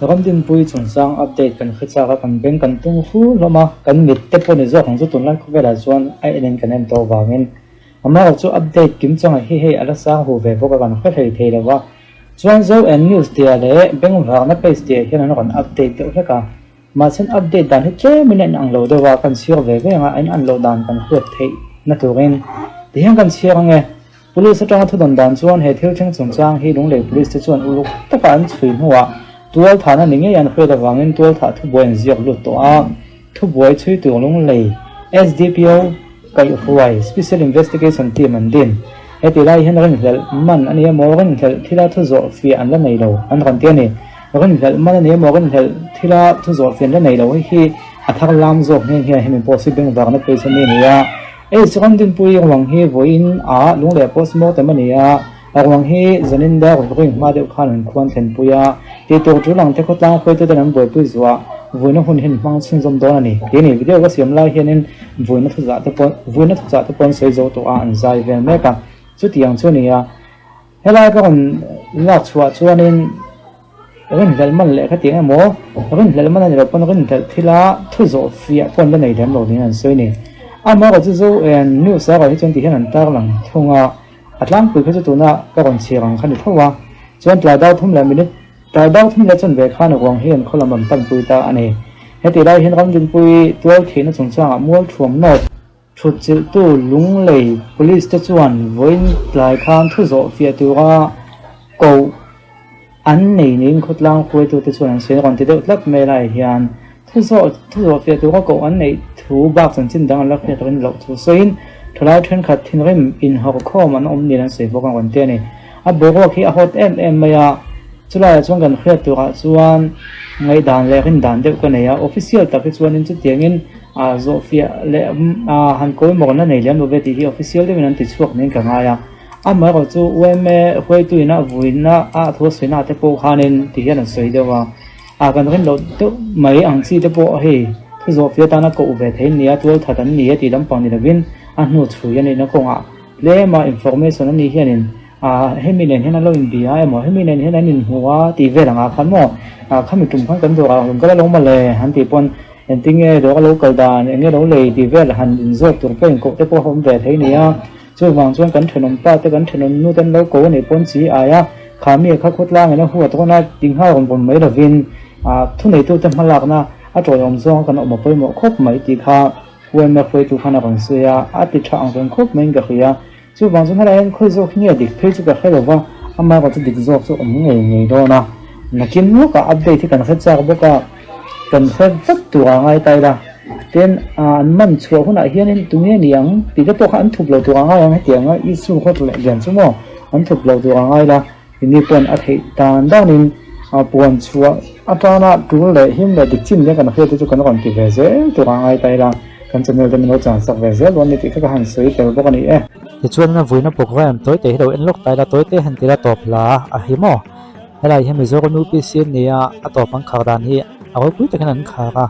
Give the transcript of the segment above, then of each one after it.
Ramdinpui chungchang update kan hre chak a, kan beng kan tung fu hlawm a, kan mit te pawh ni zawk ang chu tunlai khawvelah chuan a en in kan en tawh vangin amaherawh chu update kim changah hi hei a la sang hu ve bawk a kan hre hlei thei lo va. Chuan Zo and News tia leh Bengvarna page tia hian an rawn update deuh hlek a, mahse an update dan hi tlemin a inang lo deuh a, kan chhiar ve ve ang a, a inan loh dan kan hriat theih na turin tihian kan chhiar ang e. Police atanga thudawn dan chuan he thil thleng chungchang hi Lunglei Police te chuan uluk taka an chhui hnuah tualthahna ni ngei an hriat avangin tualthah thubuai an ziak lut tawh a, thubuai chhui tur Lunglei SDPO kaihhruai Special Investigation Team an din. Heti lai hian rinhlelh man a ni emaw rinhlelh thila thu zawh fiah an la nei lo an rawn ti a ni. Rinhlelh man a ni emaw rinhlelh thila thu zawh fiah an la nei lo hi hi a thar lam zawk nghe nghe hemi pawh si bengvarna page a mi a ni a. Aids Ramdinpui ruang hi vawiin ah Lungleh postmortem a ni a, a ruang hi zanin dar ring hma deuh khan an khuan thlenpui a, tih tur tul ang te khawtlang hruaituten an buaipui zuah vuina hun hin hmang chhunzawm dawn a ni. Tih a ni. Video ka siam lai hianin vuina thuzah te pawh vuina thuzah te pawh an sawi zo tawh a, an zai vel mek a, chutiang chu a ni a. Helai ka rawn lak chhuah chuanin rinhlelh man leh khatiang emaw, rinhlelh man a ni lo pawn rinhlelh thila thu zawh fiah pawh an la nei lem lo niin an sawi a ni. Amaherawh chu zo en news ah erawh hi chuan ti hian an tarlang thung a, a tlangpui kha chu tuna ka rawn chhiar ang kha ni tho a, chuan tlai dar thum leh minute tlai dar thum leh chuan ve khan ruang hi an khaw lam an panpui ta a ni. Heti lai hian Ramdinpui tual thihna chungchangah mual thuam nawt. Thutchilhtu Lunglei Police te chuan vawiin tlai khan thu zawh fiah tura koh an nei niin khawtlang hruaitute chuan an sawi a, rawn ti deuh tlat mai lai hian thu zawh thu zawh fiah tura koh an neih thu bak chanchin dang an la hriat rin loh thu sawiin thalai thenkhat thinrim inhawrkhawm an awm niin an sawi bawk a rawn ti a ni. A boruak hi a hawt em em mai a, chulaiah chuan kan hriat turah chuan ngaihdan leh rindan deuh ka nei a, official tak hi chuanin chutiangin A zawhfiah leh a han kawi mawrna nei lem lo ve tih hi official deuhin an ti chhuak niin ka ngai a. Amaherawh chu yma huaituin a vuina a thu a sawina ah te pawh khanin ti hian an sawi deuh a. A kan rin loh deuh mai ang chi te pawh hei thu zawhfiah atana koh ve thei nia tual that an ni a tih lampang ni lovin a hnu chhui a nihna kawngah tlema information a nih hianin a hemi nen hian an lo inbia emaw hemi nen hian an inhmu a tih vel angah khan maw khami tum khan kan dawrah rawn kal a lo mawle an tih pawn Engtinge dawr a lo kal dan, enge lo lei tih vel han inzawk tur pawh inkoh te pawh a awm ve thei nia. Chuvang chuan kan thenawm pa te, kan thenawm nu te an lo ko a nih pawn chi ai a, kha mi kha khawtlang in a huat rawn a, ti nghal rawn rawn mai lovin thuneitu te hmalakna a tawiawm zawng kan awm a pawimawh khawp mai tih kha UMF hruaitu khan a rawn sawi a, a ti tha ang reng khawp maiin ka hria. Chuvang chuan helai hian khawi zawk hi nge dik phei chu ka hre lo va, amaherawh chu dik zawk chu awm ngei ngei dawn a. Nakin lawkah update hi kan hre chak bawk a, kan hre vat tur a ngai ta ila. Tin, an man chhuah hunah hianin tunge ni ang tih te pawh kha an thup lo tur a ngai ang hetiang a issue hawt leh lian chu maw an thup lo tur a ngai ila. Ini pawn a theih dan danin puan chhuah atana tul leh him leh dik chin nia kan hriat te chu kan rawn ti ve zel tur a ngai ta ila, kan channel te min lo chan sak ve zel dawn ni tih kha ka han sawi tel bawk a ni e. Tichuan a vuina program tawi te hi lo en lawk ta ila, tawi te han ti ila tawp hla a hi maw? Helai hi Mizoram UPC an ni a, a tawp an khar dan hi a ropui takin an khar a.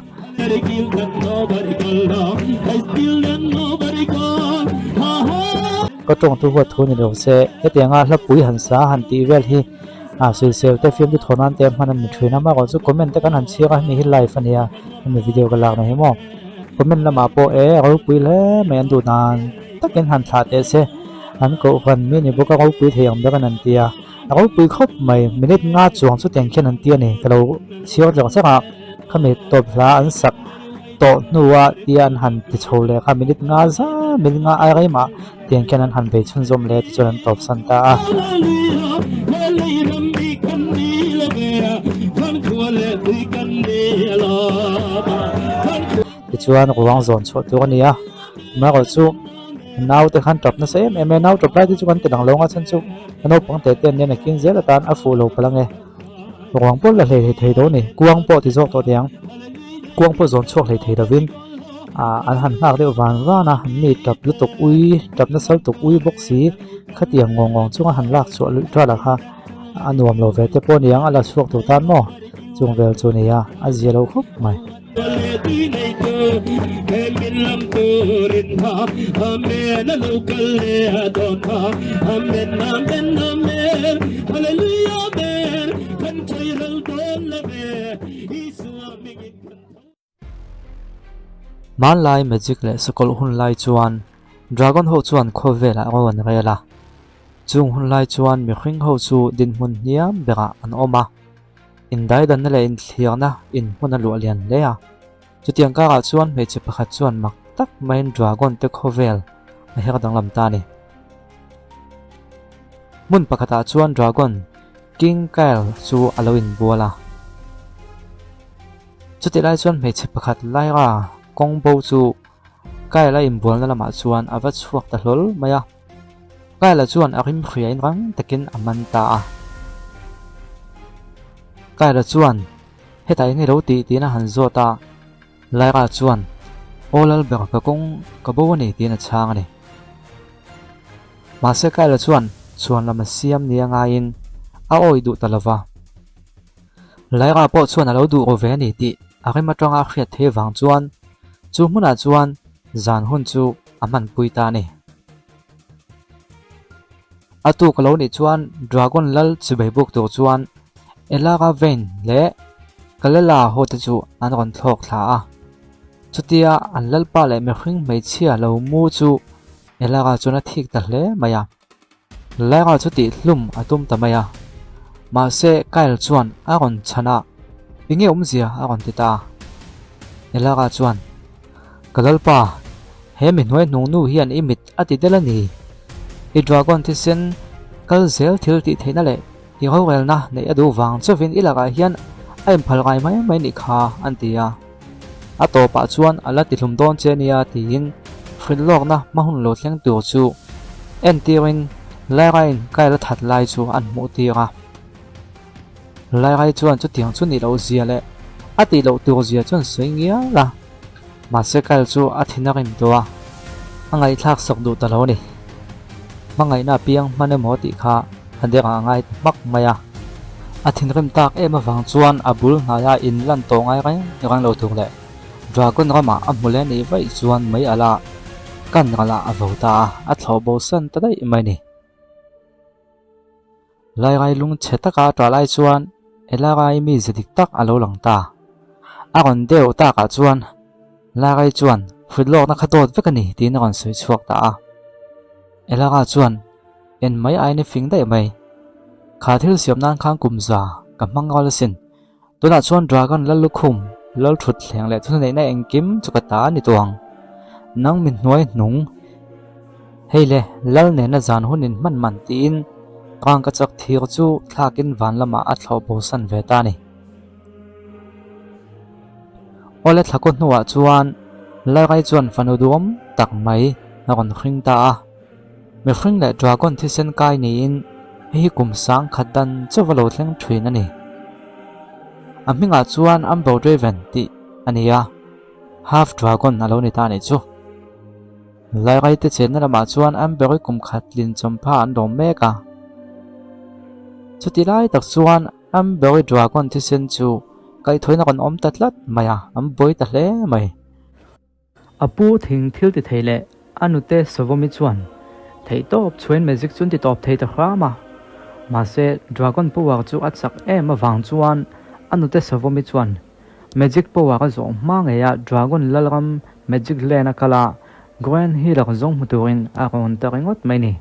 Ka tawngtu huat thu ni lo se, hetianga hlapui han sa han tih vel hi a sawisel te fiamtu thaw nan te hman a ni thin a, amaherawh chu comment te kan han chhiar a, hemi hi live a nia, hemi video ka lakna hi maw. Comment lamah pawh e a ropui hle mai an duh dan takin han thlah teh se, an kohhran mi a ni bawk a ropui thei ang ber an an ti a, a ropui khawp mai minute nga chuang chu tiang khian an ti a ni, ka lo chhiar chang chang a, khami tawp hla an sak. Tawh hnua tia an han ti chho leh kha minute nga za minute nga ai rei mah tiang khian an han bei chhunzawm leh tichuan an tawp san ta a. Tichuan ruang zawn chhuah tur a ni a, amaherawh chu naute khan tap nasa em em e, nau tap lai te chu kan ti dang lo ang a chhan chu a naupang tete an nia nakin zel atan a fuh lo palh ang e. Ruang pawh la hlei hlei thei dawn ni, kuang pawh ti zawk tawh teh ang, kuang pawh zawn chhuak hlei thei lovin ah an han nghak deuh van van a, an mi tap lutuk ui tap nasa lutuk ui bawk si khatiang ngawng ngawng chunga han lak chhuah luih tral ah kha a nuam lo ve te pawh a ni ang a la chhuak tur tan maw chung vel chu a ni a, a zia lo khawp mai. Hmanlai magic leh sakawlh hun lai chuan dragon ho chuan khawvelah ro an rel a. Chung hun lai chuan mihring ho chu dinhmun hniam berah an awm a. Indaidanna leh inthlirna inhmun a luah lian hle a. Chutiang karah chuan hmeichhe pakhat chuan mak tak maiin dragon te khawvel a her danglam ta a ni. Hmun pakhatah chuan dragon King Kyle chu a lo inbual a. Chutih lai chuan hmeichhe pakhat Lyra kawng bo chu Kyle a inbualna lamah chuan a va chhuak ta hlawl mai a. Kyle-a chuan a rim hriain rang takin a man ta a. Kyle-a chuan, Hetah eng i lo tih? tiin a han zawt a. Lyra chuan, Aw Lalber, ka kawng ka bo a ni tiin a chhang a ni. Mahse Kyle-a chuan chhuan lam a siam nia ngaiin a awih duh ta lo va. Lyra pawh chuan a lo duh ro ve a ni tih a rim atanga a hriat theih vang chuan chu hmunah chuan zan hun chu a hmanpui ta a ni. A tuk a lo nih chuan Dragon lal chibei buk tur chuan Elara Vayne leh Kalela ho te chu an rawn thlawk thla a. Chutia an lalpa leh mihring hmeichhia lo mu chu Elara chuan a thik ta hle mai a. Lyra chu tih hlum a tum ta mai a. Mahse Kyle chuan a rawn chhan a, Enge awmzia? a rawn ti ta a. Elara chuan, Ka lalpa, he mi hnuai hnung nu hian i mit a ti del a ni. I dragon thisen kal zel thil tih theihna leh i rorelna neih a duh vang chauhin i lakah hian a inphal ngai mai mai nih kha, an ti a. A tawpah chuan a la tihlum dawn che nia tiin hrilhlawkna hma hun lo thleng tur chu entirin Lairaiin Kyle a that lai chu an hmuh tir a. Lairai chuan chutiang chu nih loh zia leh a tih loh tur zia chuan sawi ngial a, mahse Kyle chu a thin a rim tawh a, a ngaihthlak sak duh ta lo a ni. Hmangaihna a piang hman emaw tih kha a derah a ngai ta hmak mai a. A thinrim tak em avang chuan a bul hnaia in lan tawh ngai reng reng lo tur leh Dragon ramah a hmu leh nih vaih chuan mei alh a, kan ralah a vo ta a, a thlawh bo san ta daih mai a ni. Lairai lung chhe taka a ṭah lai chuan Elarai mi ze dik tak a lo lang ta. A rawn deuh takah chuan Lairai chuan hritlawkna kha dawt vek a ni tiin a rawn sawi chhuak ta a. Elara chuan En mai aiin i fing daih mai. Kha thil siam nan khan kum za ka hmang rual asin. Tunah chuan Dragon lal lukhum, lal thut thleng leh thuneihna engkim chu ka ta a ni tawh ang. Nang mi hnuai hnung, hei le, lal nena zan hun in hman man tiin rangka chak thir chu thlakin van lamah a thlawh bosan ve ta a ni. Awle thlakaw hnuah chuan Lalrai chuan fanu duhawm tak mai a rawn hring ta a. Mihring leh dragon thisen kai niin hei hi kum sang khat dan chauh a lo thleng thin a ni. A hmingah chuan Amber Draven tih a ni a, half dragon a lo ni ta a nih chu. Lairai te chenna lamah chuan Amber-i kum khat tlin chawmpha an lawm mek a. Chuti lai tak chuan Amber-i dragon thisen chu kaihthawina rawn awm ta tlat mai a, an buai ta hle mai. A pu thing thil ti thei leh a nute Savawmi chuan theihtawp chhuain magic chu an ti tawp thei ta hram a. Mahse, Dragon power chu a chak em avang chuan a nute Savawmi chuan magic power a zawh hma ngei a Dragon Lalram magic land a kal a, Grand Healer zawng hmu turin a rawn ta ringawt mai ni.